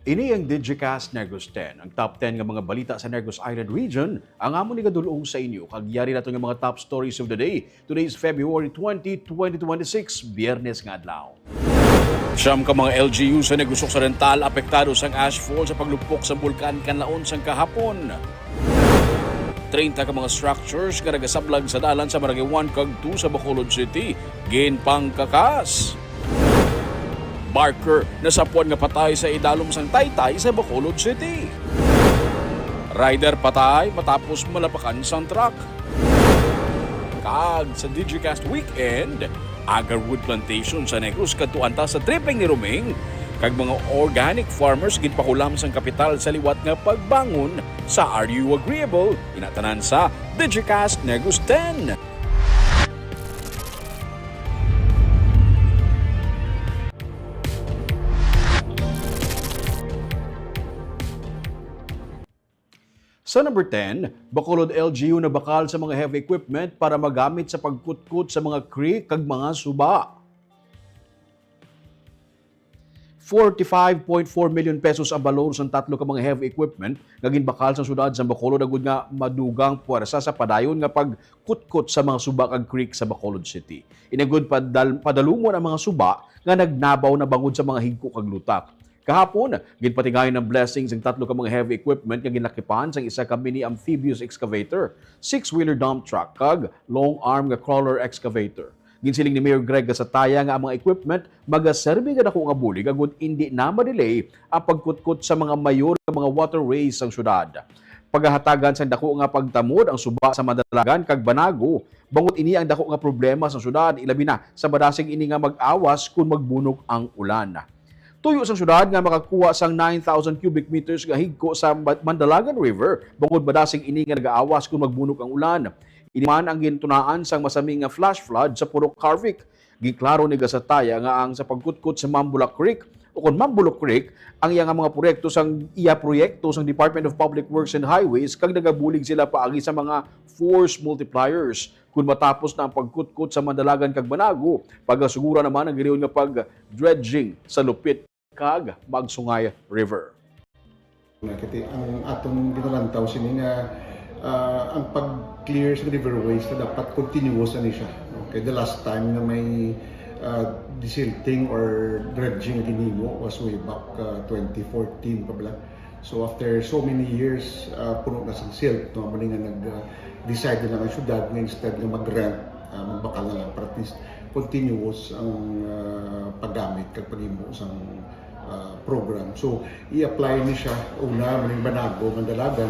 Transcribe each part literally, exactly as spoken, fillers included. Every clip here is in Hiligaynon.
Ini ang Digicast Negros ten, ang top ten nga mga balita sa Negros Island Region, ang amon igadul-ong sa inyo, kag yari nato nga mga top stories of the day. Today is February twenty, twenty twenty-six, Biyernes nga adlaw. Siyam ka mga L G U sa Negros Occidental apektado sang ashfall sa paglupok sa Bulkan Kanlaon sang kahapon. Treinta ka mga structures nga nagasablag sa dalan sa Barangay one kag two sa Bacolod City, ginpangkakas. Barker nasapwan nga patay sa idalom sang taytay sa Bacolod City. Rider patay matapos malapakan sang truck. Kag sa Digicast Weekend, agarwood plantation sa Negros kadtuan ta sa tripping ni Roming, kag mga organic farmers ginpahulam sang kapital sa liwat nga pagbangon sa Are You Agreeable? Ina tanan sa Digicast Negros ten. Sa number ten, Bacolod L G U nabakal sa mga heavy equipment para magamit sa pagkutkot sa mga creek kag mga suba. Forty-five point four million pesos ang balor sang tatlo ka mga heavy equipment nga ginbakal sa siyudad sang Bacolod agud nga madugang puwersa sa padayon nga pagkutkot sa mga suba kag creek sa Bacolod City. Ini gud padal-, padalumon ang mga suba nga nagnabaw na bangod sa mga higko kag lutak. Kahapon, ginpatigayon ang blessing sang tatlo ka mga heavy equipment nga ginlakipan sang isa ka mini amphibious excavator, six-wheeler dump truck, kag long arm nga crawler excavator. Ginsiling ni Mayor Greg Gasataya nga ang mga equipment magaserbi nga dako nga bulig agud indi na ma-delay ang pagkutkot sa mga mayor nga mga waterways sang siyudad. Pagahatagan sang dako nga pagtamod ang suba sa Mandalagan kag Banago, bangod ini ang dako nga problema sang siyudad, ilabi na sa madasig ini nga mag-awas kon magbunok ang ulan. Tuyo sang siyudad nga makakuha sang nine thousand cubic meters nga higko sa Ma-, Mandalagan River, bangod madasig ini nga nagaawas kon magbunok ang ulan. Ini man ang gintunaan sang masami nga flash flood sa Purok Harvick. Giklaro ni Gasataya nga ang sa pagkutkot sa Mambula Creek, o kon Mambulo Creek, ang iya nga mga proyekto sang, iya proyekto sang Department of Public Works and Highways, kag nagabulig sila paagi sa mga force multipliers. Kon matapos na ang pagkutkot sa Mandalagan kag Banago, pagasugura naman ang giliyon nga pag-dredging sa Lupit kag Magsungay River. Nakiti, ang atong ginalantaw sini nga, ah, ang pag-clear sa riverways na dapat continuous ani siya, no? Kay the last time na may, ah, desilting or dredging nga ginhimo was way back, ah, twenty fourteen pa bala. So, after so many years, ah, puno na sang silt, no? Amo ni nga nag, ah, decide na lang ang syudad nga instead nga mag-rent, ah, magbakal na lang para at least continuous ang, ah, paggamit kag paghimo sang, ah, program. So, i-apply ni siya una, amo ni Banago, Mandalagan,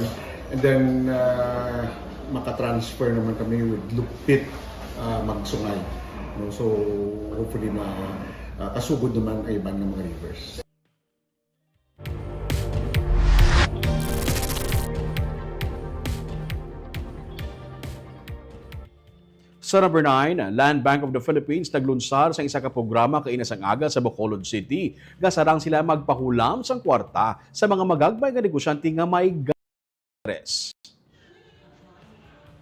and then, ah, maka-transfer naman kami with Lupit, ah, Magsungay. No? So, hopefully, ma-, ah, kasugod naman ang iban nga mga rivers. Sa number nine, Land Bank of the Philippines naglunsar sang isa ka programa kaina sang aga sa Bacolod City, nga sarang sila magpahulam sang kwarta sa mga magagmay nga negosyante nga may interest.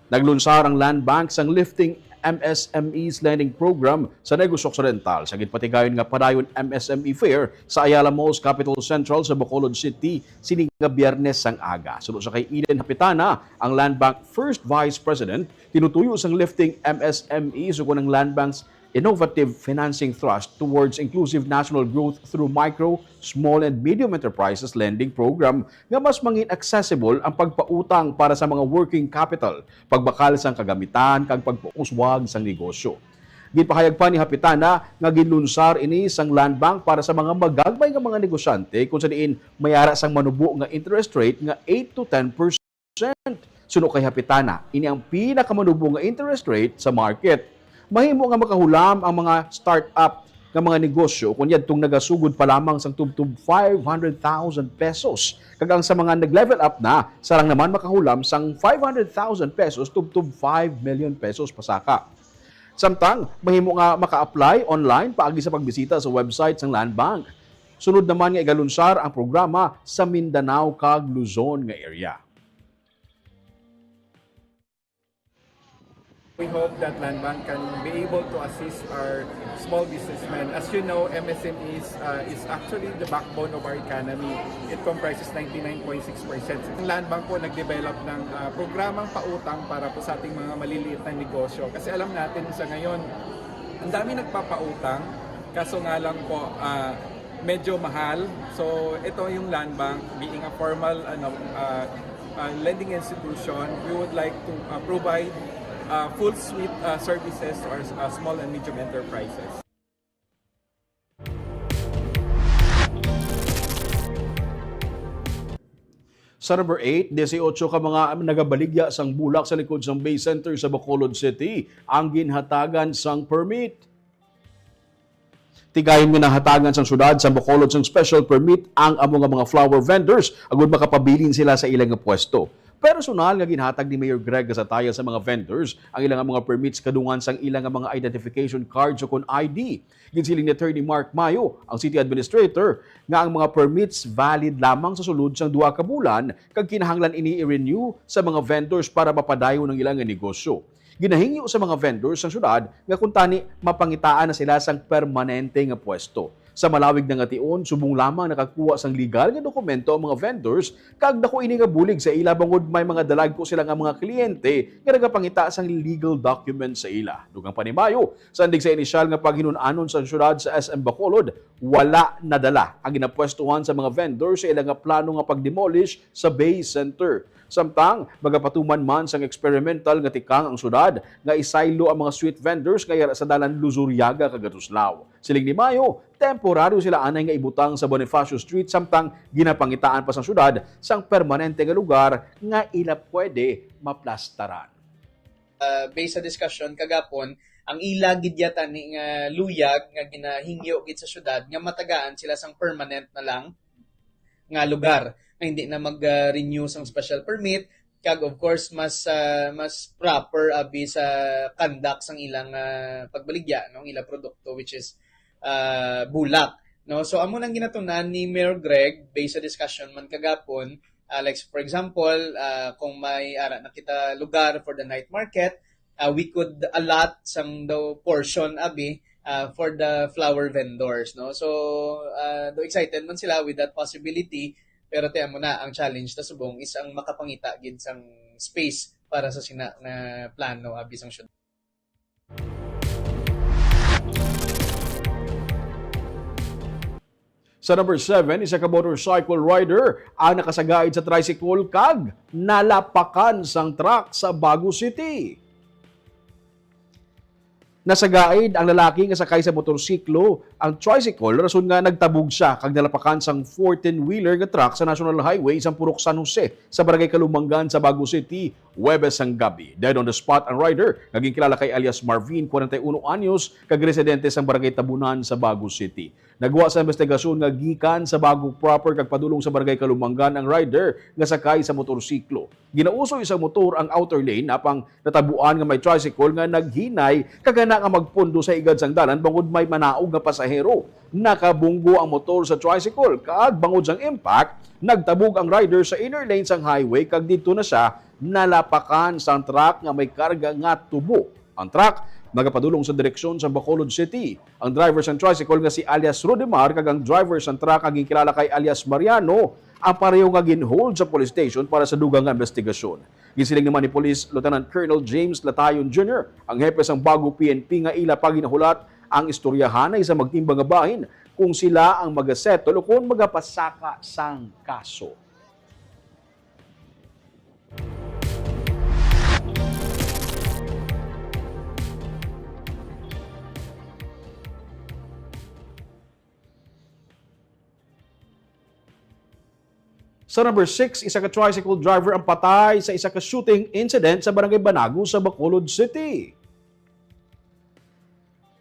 Naglunsar ang Land Bank sang Lifting M S M Es Lending Program sa Negros Occidental sa ginpatigayon nga Padayon M S M E Fair sa Ayala Malls Capitol Central sa Bacolod City sining nga Biyernes sang aga. Suno sa kay Eden Hapitana, ang Land Bank First Vice President, tinutuyo sang Lifting M S M Es ukon ang Land Bank's Innovative Financing Thrust towards Inclusive National Growth through Micro, Small, and Medium Enterprises Lending Program nga mas mangin accessible ang pagpautang para sa mga working capital, pagbakal sang kagamitan, kag pagpauswag sang negosyo. Ginpahayag pa ni Hapitana nga ginlunsar ini sang Land Bank para sa mga magagmay nga mga negosyante, kung sa diin may ara sang manubo nga interest rate nga eight to ten percent. Suno kay Hapitana, ini ang pinakamanubo nga interest rate sa market. Mahimo nga makahulam ang mga startup nga mga negosyo kon yadtong nagasugod pa lamang sang tubtob five hundred thousand pesos, kag ang sa mga nag-level up na, sarang naman makahulam sang five hundred thousand pesos tubtob five million pesos pasaka. Samtang mahimo nga maka-apply online paagi sa pagbisita sa website sang Land Bank. Sunod naman nga igalunsar ang programa sa Mindanao kag Luzon nga area. We hope that Land Bank can be able to assist our small businessmen. As you know, M S M Es uh, is actually the backbone of our economy. It comprises ninety-nine point six percent. Ang Land Bank po nag-develop ng uh, programang pautang para po sa ating mga maliliit na negosyo. Kasi alam natin sa ngayon, ang dami nagpapautang, kaso nga lang po, uh, medyo mahal. So ito yung Land Bank, being a formal ano, uh, uh, lending institution, we would like to uh, provide uh, full suite uh, services to our uh, small and medium enterprises. Sa number eight, dieciocho ka mga nagabaligya sang bulak sa likod sang Bay Center sa Bacolod City ang ginhatagan sang permit. Tigayon nga nahatagan sang syudad sang Bacolod sang special permit ang amo nga mga flower vendors agud makapabilin sila sa ila nga pwesto. Personal nga ginhatag ni Mayor Greg Gasataya sa mga vendors ang ila nga mga permits kadungan sang ila nga mga identification cards o kon I D. Ginsiling ni Attorney Mark Mayo, ang city administrator, nga ang mga permits valid lamang sa sulod sang duha ka bulan kag kinahanglan ini i-renew sa mga vendors para mapadayon ang ila nga negosyo. Ginahingyo sa mga vendors sang syudad nga kuntani mapangitaan na sila sang permanente nga pwesto. Sa malawig na nga tion, subong lamang nakakuha sang legal nga dokumento ang mga vendors kag daku ini nga bulig sa ila bangod may mga dalagko sila nga mga kliyente nga nagapangita sang legal documents sa ila. Dugang pa ni Mayo, sandig sa inisyal nga paghinun-anon sang syudad sa S M Bacolod, wala nadala ang ginapwestuhan sa mga vendors sa ila nga plano nga pag-demolish sa Bay Center. Samtang magapatuman man sang experimental nga tikang ang syudad nga isaylo ang mga street vendors nga yara sa dalan Luzuriaga kag Gatuslao. Siling ni Mayo, temporaryo sila anay nga ibutang sa Bonifacio Street samtang ginapangitaan pa sang syudad sang permanente nga lugar nga ila pwede maplastaran. Uh, based sa discussion kagapon, ang ila gid yata ni nga luyag nga ginahingyo gid sa syudad nga matagaan sila sang permanent na lang nga lugar nga hindi na mag-renew sang special permit, kag of course mas uh, mas proper abi sa conduct sang ilang uh, pagbaligya no, ang ilang produkto, which is uh, bulak, no. So amo nang ginatunan ni Mayor Greg based sa discussion man kagapon, uh, like for example, uh, kung may ara na kita lugar for the night market, uh, we could allot sang daw portion abi uh, for the flower vendors, no. So uh, do excited man sila with that possibility, pero te amo na ang challenge ta subong is ang makapangita gid sang space para sa sina nga plano abi sang syudad. Sa number seven, isa ka motorcycle rider ang nakasagaid sa tricycle kag nalapakan sang truck sa Bago City. Nasagaid ang lalaki nga sakay sa motorsiklo ang tricycle rason nga nagtabog siya kag nalapakan sang fourteen-wheeler nga truck sa National Highway sang Purok San Jose sa Barangay Kalumangan sa Bago City, Huwebes sang gabi. Dead on the spot ang rider nga ginkilala kay alias Marvin, kwarenta y uno anyos, kag residente sang Barangay Tabunan sa Bago City. Nagwa sa investigasyon nga gikan sa Bago proper kag padulong sa Barangay Kalumangan ang rider nga sakay sa motorsiklo. Ginausoy sa motor ang outer lane apang natabuan nga may tricycle nga naghinay kag kana nga magpundo sa higad sang dalan bangod may manaog nga pasahero. Nakabunggo ang motor sa tricycle kag bangod sang impact, nagtabog ang rider sa inner lane sang highway kag didto na siya nalapakan sang truck nga may karga nga tubo. Ang truck nagapadulong sa direksyon sa Bacolod City. Ang driver sang tricycle nga si alias Rodemar kag ang driver sang truck nga ginkilala kay alias Mariano ang pareho nga ginhold sa police station para sa dugang nga investigasyon. Gisiling naman ni Police Lieutenant Colonel James Latayon Junior, ang hepe sang Bago P N P, nga ila pa ginahulat ang istoryahanay sa magtimbang nga bahin kung sila ang magasettle o kung magapasaka sang kaso. Sa number six, isa ka tricycle driver ang patay sa isa ka shooting incident sa Barangay Banago sa Bacolod City.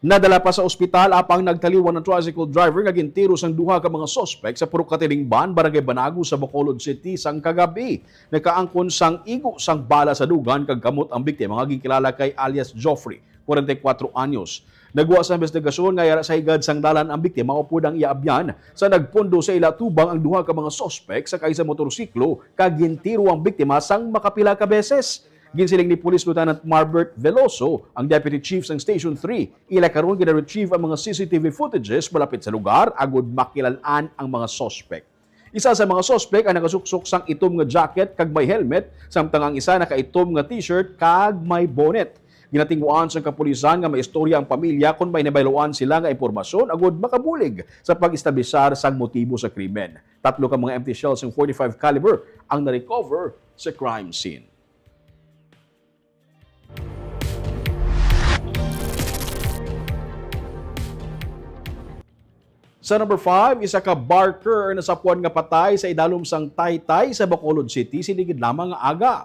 Nadala pa sa ospital apang nagtaliwan ang tricycle driver nga gintiro sang duha ka mga suspek sa Purok Katilingban, Barangay Banago sa Bacolod City sang kagabi. Nakaangkon sang igo sang bala sa dugan kag kamot ang biktima nga ginkilala kay alias Joffrey, kwarenta y kuwatro anyos. Nagwa sa investigasyon nga yara sa higad sang dalan ang biktima upod ang iya abyan sa nagpundo sa ila tubang ang duha ka mga suspek sakay sa motorsiklo kag gintiro ang biktima sang makapila ka beses. Ginsiling ni Police Lieutenant Marbert Veloso, ang Deputy Chief sang Station three, ila karon gina-retrieve ang mga C C T V footages malapit sa lugar agud makilal-an ang mga suspect. Isa sa mga suspect ang nakasuksok sang itom nga jacket kag may helmet, samtang ang isa nakaitom nga t-shirt kag may bonnet. Ginatinguhaan sang kapulisan nga may istorya ang pamilya kon may nabayloan sila nga impormasyon agud makabulig sa pag-establishar sang motibo sa krimen. Tatlo ka mga empty shells sang forty-five caliber ang na-recover sa crime scene. Sa number five, isa ka barker ang nasapuan nga patay sa idalom sang taytay sa Bacolod City sini gid lamang nga aga.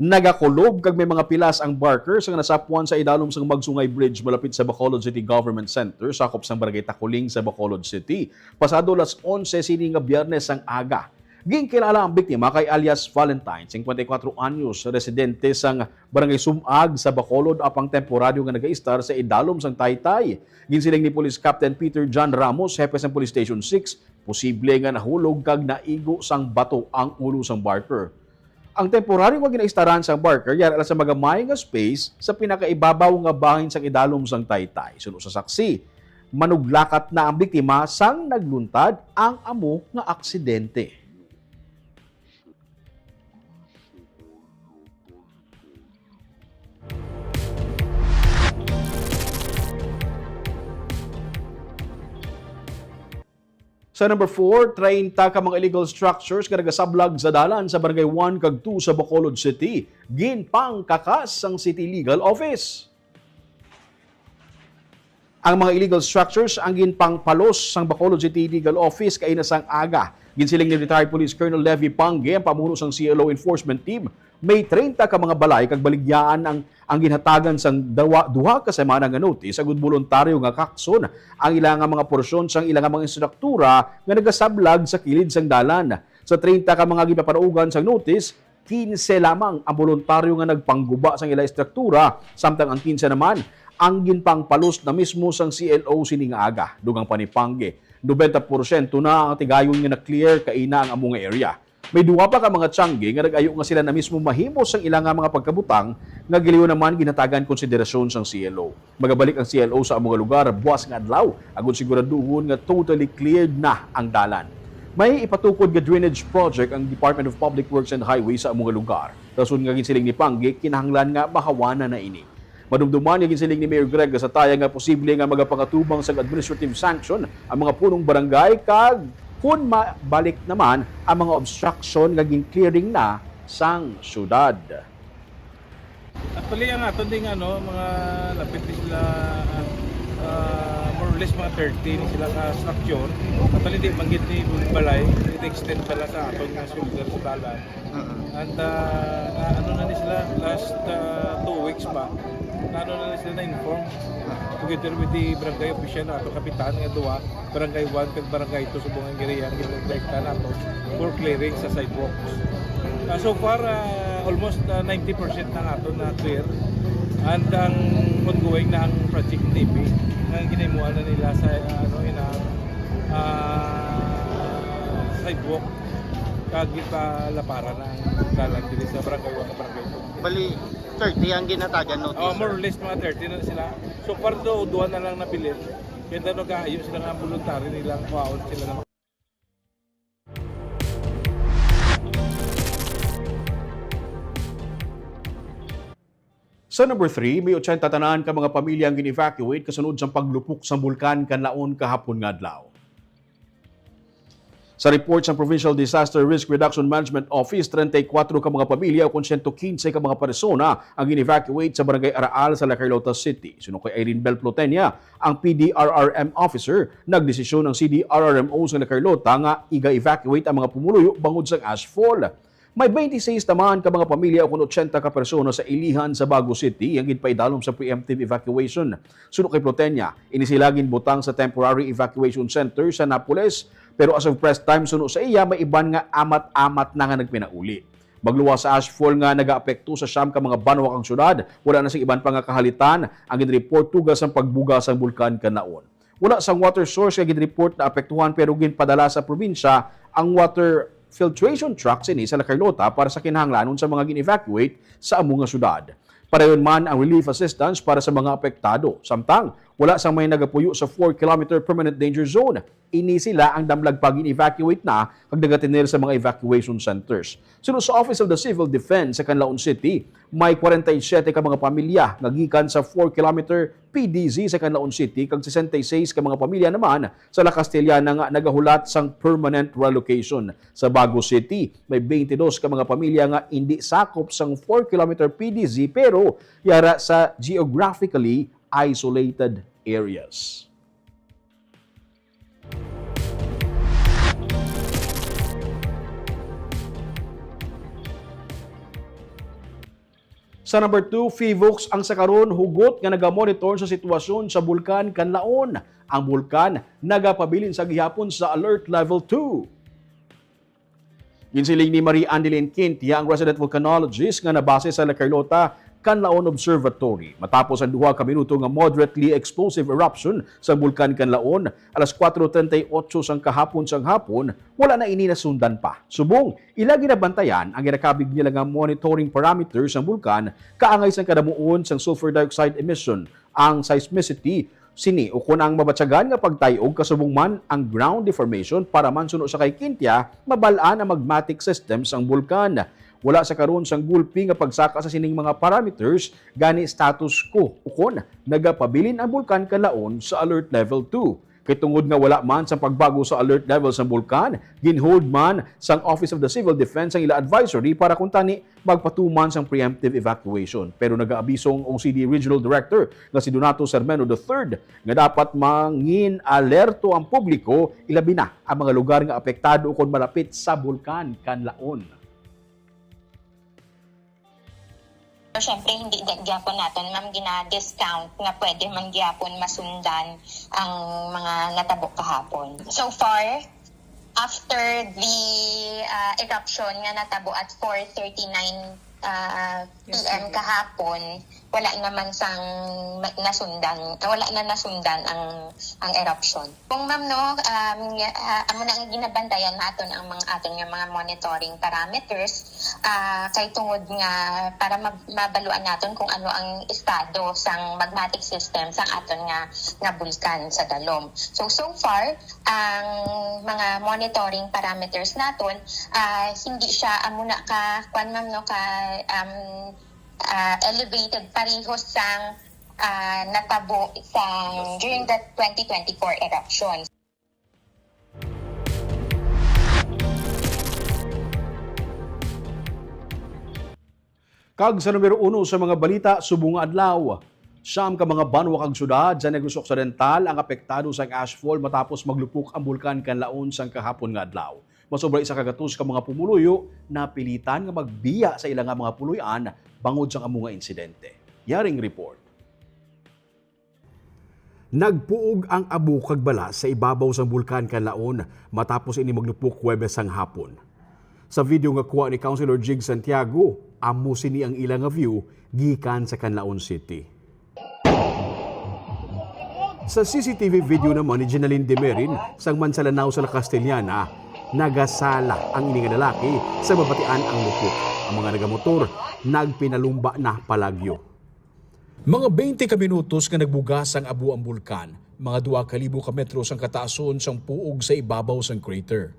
Nagakulob kag may mga pilas ang barker sa nga nasapuan sa idalom sang Magsungay Bridge malapit sa Bacolod City Government Center, sakop sang Barangay Takuling sa Bacolod City, pasado las onse sini nga Biyernes sang aga. Ginkilala ang biktima kay alias Valentine, singkwenta y kuwatro anyos, residente sang Barangay Sumag sa Bacolod, apang temporaryo nga nagaistar sa idalom sang taytay. Ginsiling ni Police Captain Peter John Ramos, hepe sang Police Station six, posible nga nahulog kag naigo sang bato ang ulo sang barker. Ang temporaryo nga ginaistaran sang barker yara lang sa magamay nga space sa pinakaibabaw nga bahin sang idalom sang taytay. Suno sa saksi, manuglakat na ang biktima sang nagluntad ang amo nga aksidente. Sa number four, treinta ka mga illegal structures nga nagasablag sa dalan sa Barangay one kag two sa Bacolod City, ginpangkakas sang City Legal Office. Ang mga illegal structures ang ginpangpalos sang Bacolod City Legal Office kaina sang aga. Ginsiling ni Retired Police Colonel Levy Pangge, ang pamuno sang C L O Enforcement Team, may treinta ka mga balay kag baligyaan ang, ang ginhatagan sang dawa, duha ka semana nga notice agud boluntaryo nga kakson ang ila nga mga porsyon sang ila nga mga estruktura nga nagasablag sa kilid sang dalan. Sa treinta ka mga ginpapanaugan sang notice, kinse lamang ang boluntaryo nga nagpangguba sang ila estruktura, samtang ang kinse naman ang ginpangpalos na mismo sang C L O sini nga aga. Dugang pa ni Pangge, nobenta porsyento na ang tigayon nga na-clear kaina ang amo nga area. May duha pa ka mga tiyangge nga nag-ayo nga sila na mismo mahimo sang ila nga mga pagkabutang nga giliw naman ginhatagan konsiderasyon sang C L O. Magabalik ang C L O sa amo nga lugar buas nga adlaw, agud siguraduhon nga totally cleared na ang dalan. May ipatukod nga drainage project ang Department of Public Works and Highways sa amo nga lugar. Rason nga ginsiling ni Pangge, kinahanglan nga mahawanan na ini. Madumduman nga ginsiling ni Mayor Greg Gasataya nga posible nga magapangatubang sang administrative sanction ang mga punong barangay kag kun mabalik naman ang mga obstruction nga gin-clearing na sang syudad. Actually, ang aton ding, ano, mga lapit ni sila, ah, more or less mga thirty ni sila ka structure. Actually, di man gid ni balay, it extend pala sa aton nga shoulder sa dalan. And, ah, na, ano na ni sila, last, ah, two weeks pa, na, ano na ni sila na-inform together with the barangay official na ato kapitan nga duwa, Barangay one kag Barangay two sa Bungangirian, ginrespeta nato for clearing sa sidewalks. Ah, so far, ah, almost, ah, ninety percent na nato na clear. And ang ongoing na ang project T P nga ginahimuan na nila sa, ah, ano, ina, ah, sidewalk kag gipalaparan na ang dalan diri sa Barangay one ug Barangay two. Bali, thirty ang ginhatagan notice, Oh, more or less mga thirty na sila. So far do, duha na lang nabilin. Kaya daw nagkaayo sila nga voluntary nilang kuhaon sila ng Sa number three, may ochenta tanan ka mga pamilya ang gin-evacuate kasunod sang paglupok sang Bulkan Kanlaon kahapon nga adlaw. Sa report sang Provincial Disaster Risk Reduction Management Office, treinta y cuatro ka mga pamilya o kon siyento quince ka mga persona ang gin-evacuate sa Barangay Araal sa La Carlota City. Suno kay Irene Bel Plotenia, ang P D R R M officer, nagdesisyon ang C D R R M O sa La Carlota nga iga-evacuate ang mga pumuluyo bangod sang ashfall. May twenty-six naman ka mga pamilya o kon ochenta ka persona sa Ilijan sa Bago City ang ginpaidalom sa preemptive evacuation. Suno kay Plotenia, ini sila ginbutang sa temporary evacuation center sa Napoles, pero as of press time, suno sa iya, may iban nga amat-amat na nga nagpinauli. Magluwas sa ashfall nga nagaapekto sa siyam ka mga banwa kang syudad, wala na sing iban pa nga kahalitan ang ginreport tuga sang pagbuga sang Bulkan Kanlaon. Wala sang water source nga ginreport na apektuhan, pero ginpadala sa probinsya ang water filtration trucks ini sa La Carlota para sa kinahanglanon sa mga gin-evacuate sa amo nga syudad. Padayon man ang relief assistance para sa mga apektado. Samtang wala sang may nagapuyo sa four kilometer permanent danger zone, ini sila ang damlag pa gin-evacuate na kag nagatener sa mga evacuation centers. Suno sa Office of the Civil Defense sa Canlaon City, may kwarenta y siyete ka mga pamilya nga gikan sa four kilometer P D Z sa Canlaon City kag sesenta y seis ka mga pamilya naman sa La Castellana nga nagahulat sang permanent relocation. Sa Bago City, may twenty-two ka mga pamilya nga indi sakop sang four kilometer P D Z pero yara sa geographically isolated areas. Sa number two, PHIVOLCS ang sa karon hugot nga nagamonitor sa sitwasyon sa Bulkan Kanlaon. Ang bulkan nagapabilin sa gihapon sa Alert Level two. Ginsiling ni Marie Andeline Quintia, ang resident volcanologist nga nabase sa La Carlota Kanlaon Observatory, matapos ang duha ka minuto nga moderately explosive eruption sa Bulkan Kanlaon alas kuwatro treinta y ocho sang kahapon sang hapon, wala na ini nasundan pa. Subong, ila ginabantayan ang ginakabig nila nga monitoring parameters sang bulkan, kaangay sang kadamuon sang sulfur dioxide emission, ang seismicity sini, ukon ang mabatyagan nga pagtay-og, kasubong man ang ground deformation para man suno sa kay Quintia, mabal-an ang magmatic system sang bulkan. Wala sa karon sang gulpi nga pagsaka sa sining mga parameters, gani status quo, ukon nagapabilin ang Bulkan Kanlaon sa Alert Level two. Kay tungod nga wala man sang pagbago sa alert level sang bulkan, ginhold man sang Office of the Civil Defense ang ila advisory para kuntani magpatuman sang preemptive evacuation. Pero nagaabiso ang O C D Regional Director nga si Donato Sermeno the third nga dapat mangin-alerto ang publiko, ilabi na ang mga lugar nga apektado ukon malapit sa Bulkan Kanlaon. Pero syempre, hindi da- gyapon naton, ma'am, gina-discount nga pwede man gyapon masundan ang mga natabo kahapon. So far, after the uh, eruption nga natabo at four thirty-nine uh, P M kahapon, wala naman sang ma- nasundan, wala na nasundan ang ang eruption. Kung ma'am, no, um, uh, amo na ang ginabantayan naton ang mga aton nga mga monitoring parameters, uh, kay tungod nga para ma- mabaluan naton kung ano ang estado sang magmatic system sang aton nga nga bulkan sa dalom. So so far, ang mga monitoring parameters naton, uh, hindi siya amo na ka kwan, ma'am, no, ka um, uh, elevated parehos sang uh, natabo sang during the twenty twenty-four eruption. Kag sa numero uno sa mga balita subong nga adlaw, siyam ka mga banwa kag syudad sa Negros Occidental ang apektado sang ashfall matapos maglupok ang bulkan Kanlaon sang kahapon nga adlaw. Masobra isa ka gatos ka mga pumuluyo napilitan nga magbiya sa ila nga mga puloy-an bangod sang amo nga insidente. Yaring report. Nagpuog ang abo kag bala sa ibabaw sang bulkan Kanlaon matapos ini maglupok Huwebes sang hapon. Sa video nga kuha ni Councilor Jig Santiago, amo sini ang ila nga view gikan sa Kanlaon City. Sa C C T V video naman ni Jenaline Demerin sang Mansalanao sa La Castellana, nagasala ang ini nga lalaki sa mabatian ang lupok. Ang mga nagamotor nagpinalumba na palagyo. Mga twenty ka minutos nga nagbugas ang abo ang bulkan, mga dua ka libo ka metros ang kataason sang puog sa ibabaw sang crater.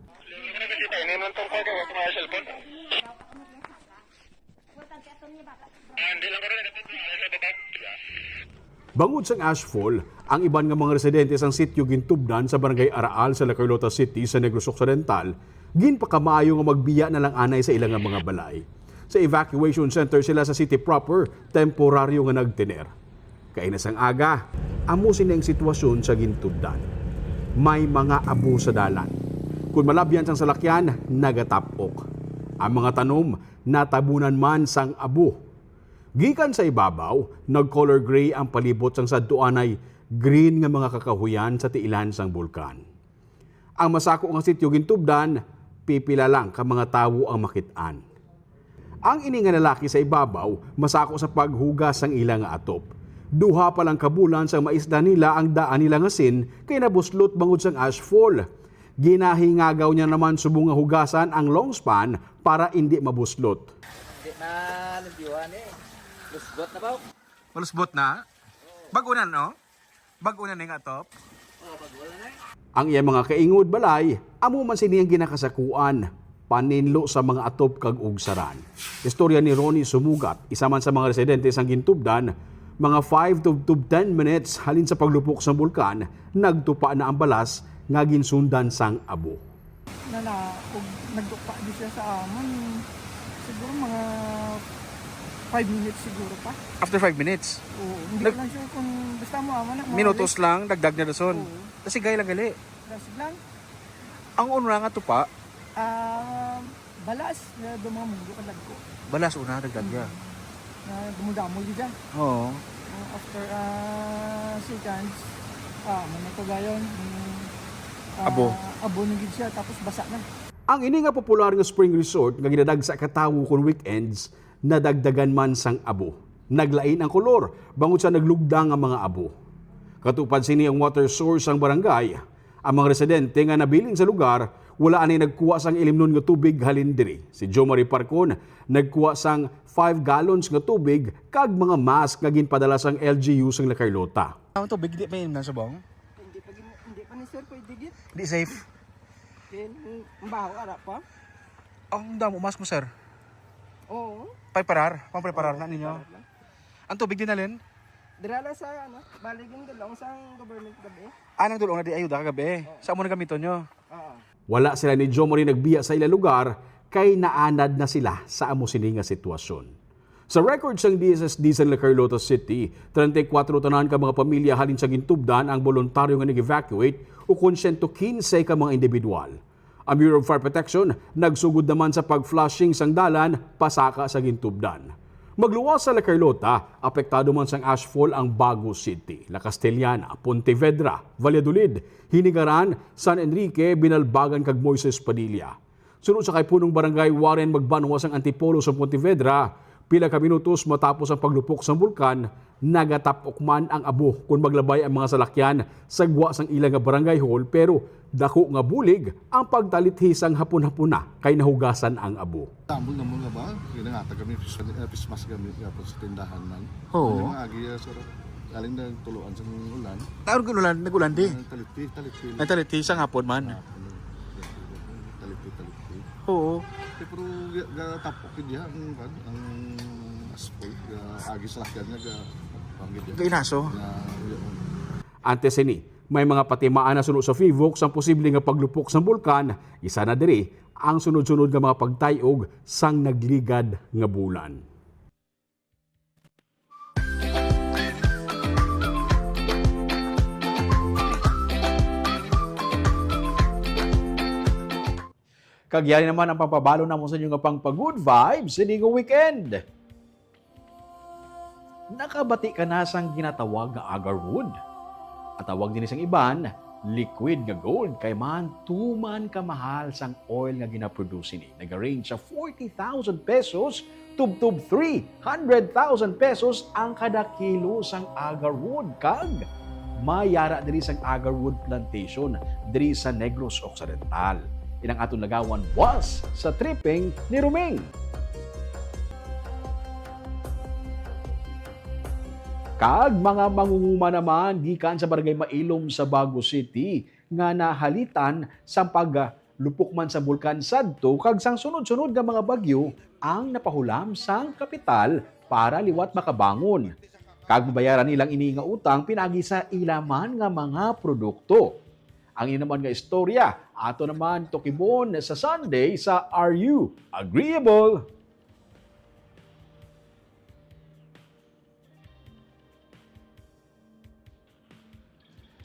Bangod sang ashfall, ang iban nga mga residente sang sitio Gintubdan sa Barangay Araal sa La Carlota City sa Negros Occidental ginpakamaayo nga magbiya na lang anay sa ila nga mga balay. Sa evacuation center sila sa city proper, temporaryo nga nagtener. Kaina sang aga, amo sini ang sitwasyon sa Gintubdan. May mga abo sa dalan. Kon malabyan sang salakyan, nagatap-ok. Ang mga tanom natabunan man sang abo. Gikan sa ibabaw, nag-color gray ang palibot sang sadto anay green nga mga kakahuyan sa tiilan sang bulkan. Ang masako nga sitio gintubdan, pipila lang ka mga tawo ang makit-an. Ang ini nga lalaki sa ibabaw masako sa paghugas sang ila nga atop. Duha pa lang ka bulan sang maisdan nila ang daan nila nga sin kay nabuslot bangod sang ashfall. Ginahingagaw niya naman subong nga hugasan ang long span para indi mabuslot. Hindi na limpyuhan eh. Lusbot na ba? Malusbot na? Bag-o na, no? Bag-o na ni nga atop? Oo, bag-o na eh. Ang iyang mga kaingod balay, amo man sini ang ginakasakuan, paninlo sa mga atop kag ugsaran. Istorya ni Ronnie Sumugat, isa man sa mga residente sang Gintubdan, mga five to, to ten minutes halin sa paglupok sang bulkan, nagtupa na ang balas nga ginsundan sang abo. Na, na, ug nagtukpa di siya sa amon, siguro mga five minutes siguro pa. After five minutes? Oo, hindi Nag- ko lang sure kung basta mo amo na, mga Minutos lang, dagdag na dason. Oo. Kasi gay lang gali. Dasig lang. Ang unra nga tupa? Ah, balas nga do mga mundo ka dagko. Balas una, dagdag ya. Mm. Na dumudamo gid siya. Oo. Uh, after, ah, seconds, ah, may nagpagayon, mm, ah, Abo. Abo na gid siya, tapos basa na. Ang ini nga popular nga spring resort nga ginadagsa ka tawo kon weekends, nadagdagan man sang abo. Naglain ang kolor, bangod sa naglugda nga mga abo. Katupad sini ang water source sang barangay. Ang mga residente nga nabilin sa lugar, wala anay nagkuha sang ilimnon nga tubig halin diri. Si Jo Marie Parcon nagkuha sang five gallons nga tubig kag mga mask nga ginpadala sang L G U sang La Carlota. Ang tubig di pa na subong? Hindi pa gin-, hindi pa ni sir pwede gid. Di safe. Then, ang baho ara pa. Ang damo mask mo, sir? Oo. Preparar, pang-preparar Oo, na ninyo. Preparar na. Ang tubig din alin? Dira lang sa, ano, bali gindulong sang government gabi. Ah, nagdulong na di ayuda kagabi. Oo. Sa amo na gamiton nyo? Oo. Wala sila ni Jomari nagbiya sa ila lugar kay naanad na sila sa amo sini nga sitwasyon. Sa record sang D S S D sa La Carlota City, treinta y cuatro tanan ka mga pamilya halin sa Gintubdan ang boluntaryo nga nag-evacuate, ukon siyento kinse ka mga individual. Ang Bureau of Fire Protection nagsugod naman sa pag-flushing sang dalan pasaka sa Gintubdan. Magluwas sa La Carlota, apektado man sang ashfall ang Bago City, La Castellana, Pontevedra, Valladolid, Hinigaran, San Enrique, Binalbagan kag Moises Padilla. Suno sa kay Punong Barangay Warren Magbanwa sang Antipolo sa Pontevedra, pila ka minutos matapos ang paglupok sang bulkan, nagatapok man ang abo kon maglabay ang mga salakyan sa gwa sang ila nga barangay hall, pero dako nga bulig ang pagtalithi sang hapon-hapon na kay nahugasan ang abo. Tambol na mo nga ba? Ginangata kami fish, eh, fish mask kami nga sa tindahan man. Oo. Ano nga agi, ah, sir? Galing na tuluan sa ulan. Taon ko ulan, nag-ulan di? Ang talithi, talithi. Ang talithi sang hapon man. Ah, ano, talithi, talithi. Oo. Eh, pero ga-, gatapok gid ang, ang asphalt, ga-, agi sa lakyan nga ga-, ang gid. Gainaso. Ga-, yun. Antes sini, may mga patimaan na suno sa FIVOC sang posible nga paglupok sang bulkan, isa na diri ang sunod-sunod nga mga pagtay-og sang nagligad nga bulan. Kag yari naman ang pagpabalo namo sa inyo nga pang pa-good vibes sini nga weekend. Nakabati ka na sang ginatawag nga agarwood? Ang tawag dini sang iban, liquid nga gold, kay man tuman kamahal sang oil nga ginaproduce sini. Nagarange sa forty thousand pesos tubtob three hundred thousand pesos ang kada kilo sang agarwood, kag may yara diri sang agarwood plantation diri sa Negros Occidental. Inang aton lagawan buas sa tripping ni Ruming. Kag mga mangunguma naman gikan sa Barangay Mailom sa Bago City nga nahalitan sang pag lupok man sa bulkan sadto kag sang sunod-sunod nga mga bagyo ang napahulam sang kapital para liwat makabangon. Kag mabayaran nilang ini nga utang pinaagi sa ila man nga mga produkto. Ang ini naman nga istorya, ato naman tukibon sa Sunday sa Are You Agreeable?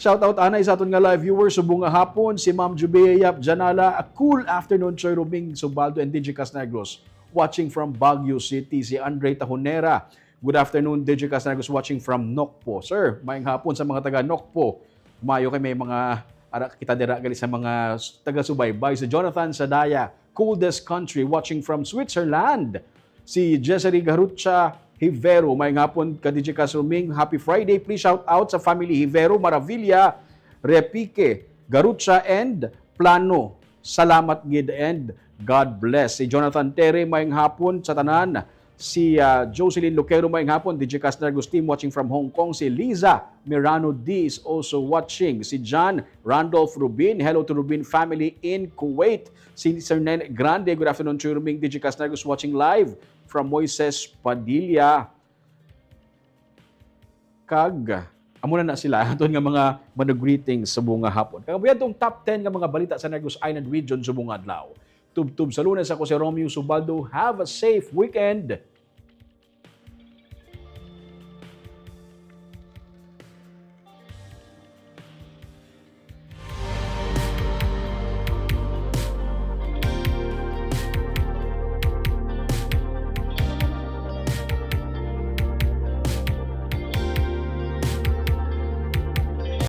Shout out anay sa aton nga live viewers subong nga hapon, si Ma'am Jubea Yap Janala. A cool afternoon, Sir Roming Subaldo and D J Casnegros, watching from Baguio City. Si Andre Tahonera, good afternoon, D J Casnegros, watching from Nokpo. Sir, maayong hapon sa mga taga Nokpo. Mayo kay may mga ara kita dira gali sa mga s-, taga-subaybay. Si Jonathan Sadaya, coldest country, watching from Switzerland. Si Jessary Garucha Hivero, maayong hapon ka D J Kasuming. Happy Friday. Please shout out sa family Hivero, Maravilla, Repique, Garucha, and plano. Salamat gid and God bless. Si Jonathan Terry, maayong hapon sa tanan. Si, ah, Jocelyn Loquero, maayong hapon. D J Casnargos team watching from Hong Kong. Si Liza Mirano D is also watching. Si John Randolph Rubin, hello to Rubin family in Kuwait. Si Sir Nen Grande, good afternoon, Chuy Ruming, D J Casnargos watching live from Moises Padilla. Kag, amo na na sila, aton nga mga manugreetings sa bunga hapon. Kag amo yadtong top ten nga mga balita sa Negros Island Region sa bunga adlaw. Tubtob sa Lunes, ako si Romeo Subaldo. Have a safe weekend.